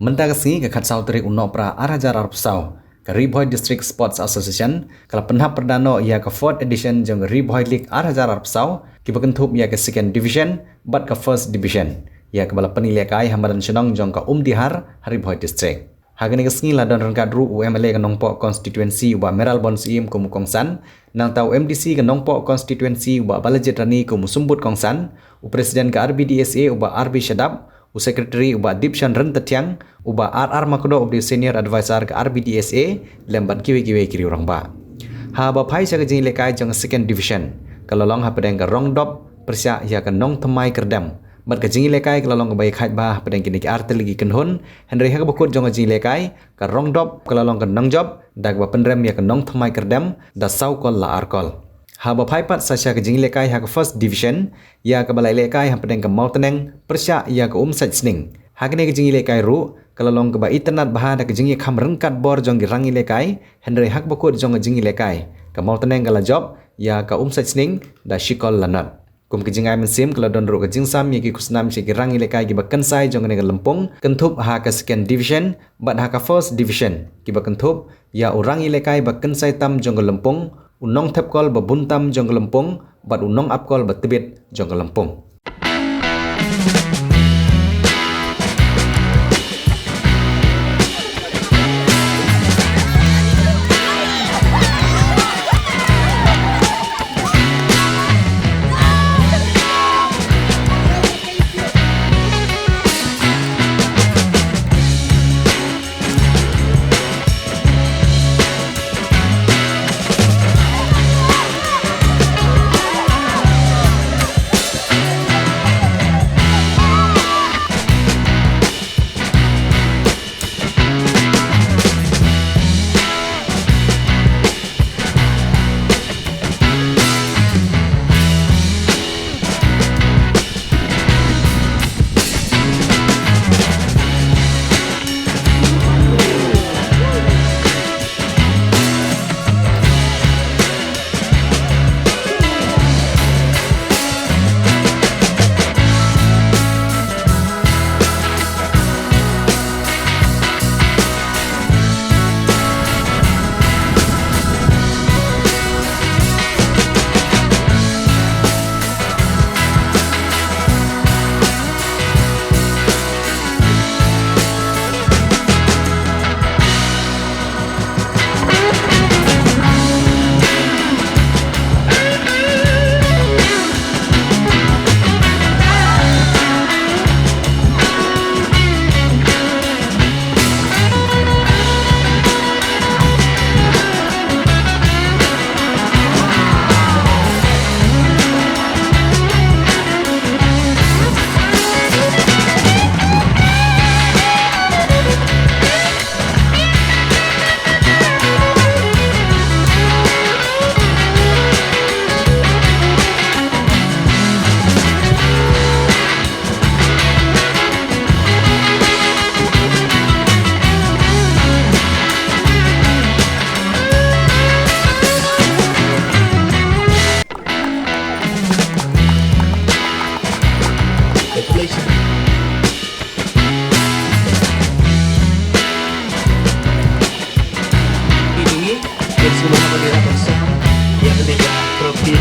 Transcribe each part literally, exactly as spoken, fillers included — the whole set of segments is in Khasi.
Mynta ka sngi ka khatsaw tarik u Nohprah ar hajar arphew saw, ka Ri Bhoi District Sports Association ka la pynhap pyrda noh ïa ka fourth edition jong ka Ri Bhoi League ar hajar arphew saw, kiba kynthup ïa ka second division bad ka first division, ïa kaba la pynlehkai ha madan shnong jong ka Umdihar ha Ri Bhoi District. Ha kane ka sngi la don ryngkat ruh u M L A ka Nongpoh constituency u Bah Mayralborn Syiem kum u kongsan, nangta u M D C ka Nongpoh constituency u Bah Balajied Rani kum u symbud kongsan, u president ka R B D S A u Bah R B Shadap, u secretary u Bah Dipshan Ryntathiang, u Bah R R Makdoh uba dei u senior advisor ka R B D S A, lem bad kiwei kiwei ki riew rangbah. Haba phai sha ka jingïalehkai jong ka second division, ka la long hapdeng ka Rongdop pyrshah ïa ka Nongthymmai Kyrdem. Bad ka jingïalehkai ka la long kaba ïakhaid bha hapdeng kine ki artylli ki kynhun, hynrei ha kaba kut jong ka jingïalehkai, ka Rongdop ka la long ka nongjop da kaba pynrem ïa ka Nongthymmai Kyrdem da saw kol la ar kol. Haba phai pat sa sha ka jingïalehkai ha ka first division, ïa kaba la ïalehkai hapdeng ka Mawtneng pyrshah ïa ka Umsaitsning. Ha kane ka jingïalehkai ruh ka la long kaba itynnad bha da ka jingïakham ryngkat bor jong ki rangïalehkai, hynrei ha kaba kut jong ka jingïalehkai, ka Mawtneng ka la jop ïa ka Umsaitsning da shi kol la nod. Kum ka jingai mynsiem ka la don ruh ka jingsam ïa ki khusnam sha ki rangïalehkai kiba kynsai jong kane ka lympung, kynthup ha ka second division bad ha ka first division, kiba kynthup ïa u rangïalehkai ba kynsai tam jong ka lympung, u nongthep kol ba bun tam jong ka lympung bad u nongap kol ba tbit jong ka lympung. Ini, dia semua bendera bersama, dia bendera trophy.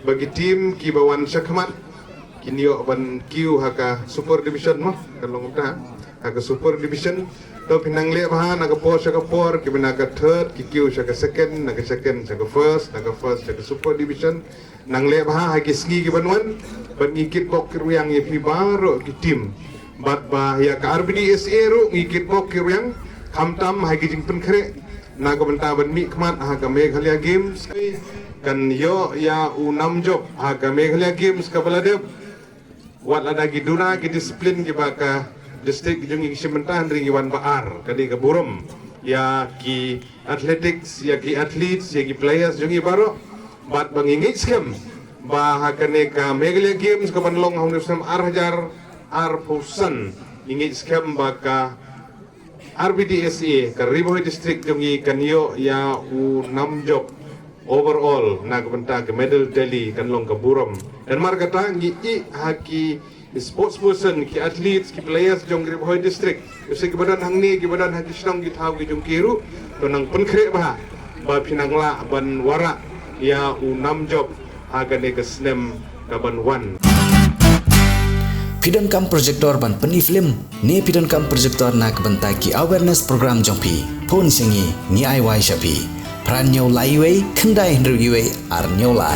Ba ki team kiba wan shakhmat kin ïoh ban kiew ha ka Super Division mo, ka long kumta. Ha ka Super Division, to phin nang leh bha na ka por sha ka por, kiba na ka third ki kiew sha ka second, na ka second sha ka first, na ka first sha ka Super Division. Nang leh bha ha ki sngi kiban wan, bad ngi kitbok kitrwiang ïa phi baroh ki team. Bad ba ïa ka R B D S A ruh ngi kitbok kitrwiang, khamtam ha ki jingpynkhreh Na ka bynta ban mih khmat ha ka Meghalaya Games, kan ïoh ïa u nam jop ha ka Meghalaya Games kaba la dep. Wat lada ki duna ki discipline kiba ka district jong ngi ki shim bynta, hynrei ngi wan ba ar, ka dei ka burom ïa ki athletics, ïa ki athletes, ïa ki players jong ngi baroh. Bad ba ngi ngeit skhem ba ha kane ka Meghalaya Games kaban long ha u snem ar hajar arphew san, ngi ngeit skhem ba ka R B D S A, ka Ri Bhoi District jong ngi, kan ïoh ïa u nam jop overall na ka bynta ka medal tally, kan long ka burom. Namar kata ngi ïohi ha ki sports person, ki athletes, ki players jong Ri Bhoi District, ïa ki ba don hangne, ki ba don ha ki shnong ki thaw ki jong ki ruh, to nang pynkhreh bha ba phin nang lah ban wanrah ïa u nam jop ha kane ka snem kaban wan. Phi donkam projector ban pyni film ne phi donkam projector na ka bynta ki awareness program jong phi? Phone sha ngi, ngi ai wai sha phi. Phra hynñiew lai wei, khyndai hynriew wei, ar hynñiew lai.